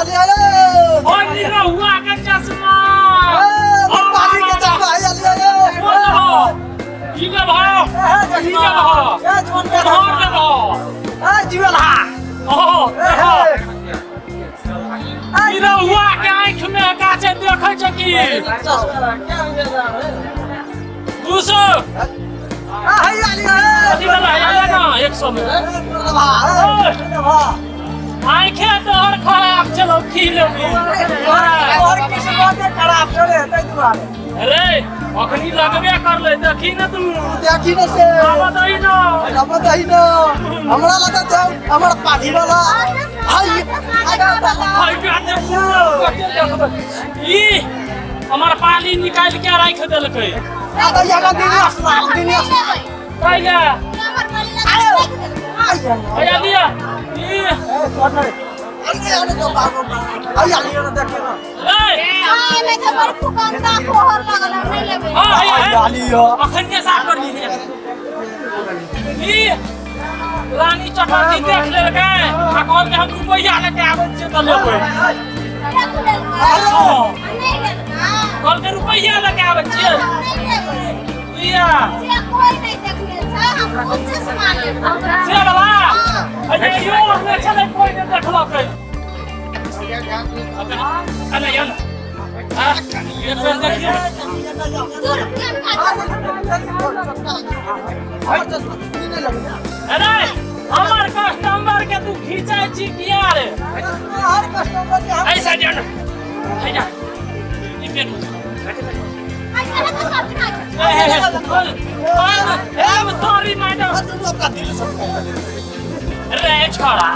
चश्मा लिया रे। ओ निरहुआ के चश्मा। ए, पाली के चश्मा हैया लिया रे। ओ लेबो, ई लेबो, ई लेबो। ए जोन के तोहर लेबो। ए जुएल हा। ओ ए देखो, हे। निरहुआ के आँखि में काचे देखै छै की? चश्मा क्या मिल रहा है? 200। ए हैया लिया रे। कथी वाला है ना 100 में? ए लेबा, ए लेबा। आँखे तोहर खराब चलो, की लेबी? और किस्मत खराब चले ताहि दुआरे। अरे अखनी लगबे करले, देखी न तू। देखी न से। आब दही न। अब दही न हमरा लगा था हमर पाली वाला हाय। हाय के कते देखबै ई हमर पाली निकालि के राखि देलकै। आगा आगा दिनी असला दिनी असला। कैला हैया लिया ई। ए छोड़ ना रे, अरे अरे तो बाबू हैया लिया ना, देखे ना। ए हां हैया। हैया लिया। अखन साफ कर ली ई। रानी चटर्जी देख लेलकै आ कहलकै हम रुपैआ लेके आबै छियै तऽ लेबै। कहलकै रुपैआ लेके आबै छियै। किया से वाला अरे यो ने छलै, कोइ नहि देखलकै। अरे यो ने आ एक बेर देखियौ। अरे हमर कस्टमर के तू खींचै छी किया रे? हर कस्टमर के हम ऐसा जान हैया ई पेन। Sorry madam. अरे छोड़ा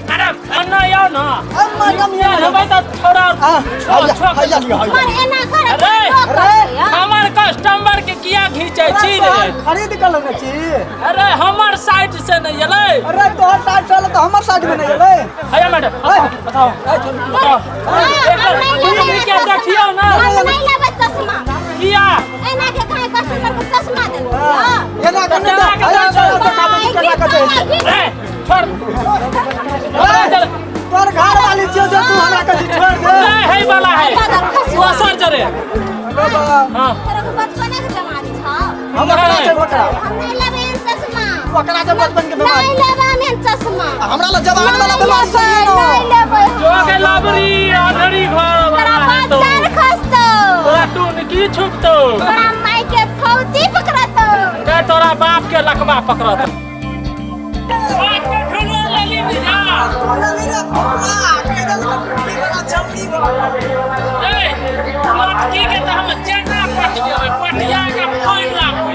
मैडम, अन्ना आओ ना। मैडम ये हेबै तऽ छोड़ा। हैया लिया हैया। अरे हमर कस्टमर के किया घींचै छी रे? खरीद के लेने छी। अरे हमर साइड से नहीं एलै। अरे तोहर साइड से तो हमर साइड में नहीं एलै। हैया मैडम, बताओ बताओ, एक बार घूमि के देखियौ ना। किया? एना के नहीं दे, हैया देखा दे केना के दे। ए छोड़। तोहर घर वाली छियो जे तू हमरा के छोड़ दे। नहीं है वाला है दोसर जरे। हां। हम ओकरा छै, ओकरा ओकरा छै बचपन के बीमारी। हमरा ला जवान वाला बीमारी छै ना। जो के लबरी अधरी घर वाला है तो तोरा टून की छुपतो के तोरा बाप के लकवा पकड़त, बाप के ठुलवा लेली बुझा। ए लटकी के तऽ हम चेना पट देबै, पटिया के फोड़ि लाखबै।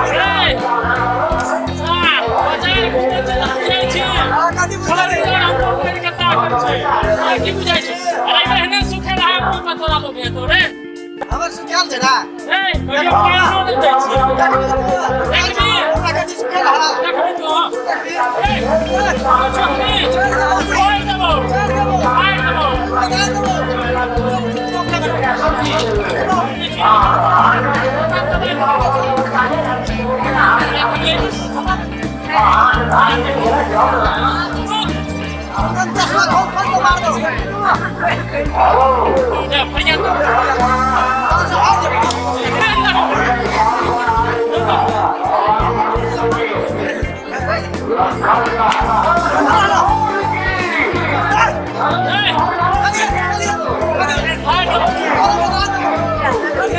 ए आ बाजार घूमे चलि जाइ छी, खरीदार हम करि के ताकत छै आ की बुझाइ छै? अरे एहने सुखे रहा मुँह में तोरा लोग हेतो रे। हमर सुखायल छै ना। ए कहियो पानो नहि दै छी। देखबी? देखबी तू? ए छोकरी छोड़ि देबौ, मारि देबौ। ए फरियाद। ए मारि देबौ।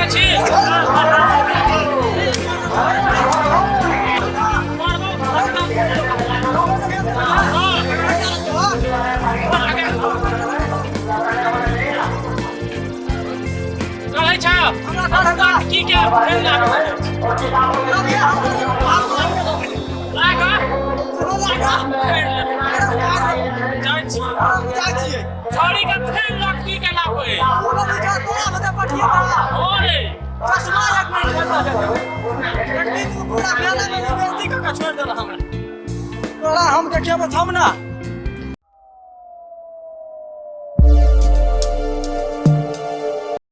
छी कहै छ की के फेर लागल लाग जाइ छी छौड़ी के फेर लटकी के लाबै। ओरे चश्मा एक मिनट, एक दिन तू पूरा मेला में बेइज्जती कऽ के छोड़ि देलक हमरा। तोरा हम देखेबो थम ना।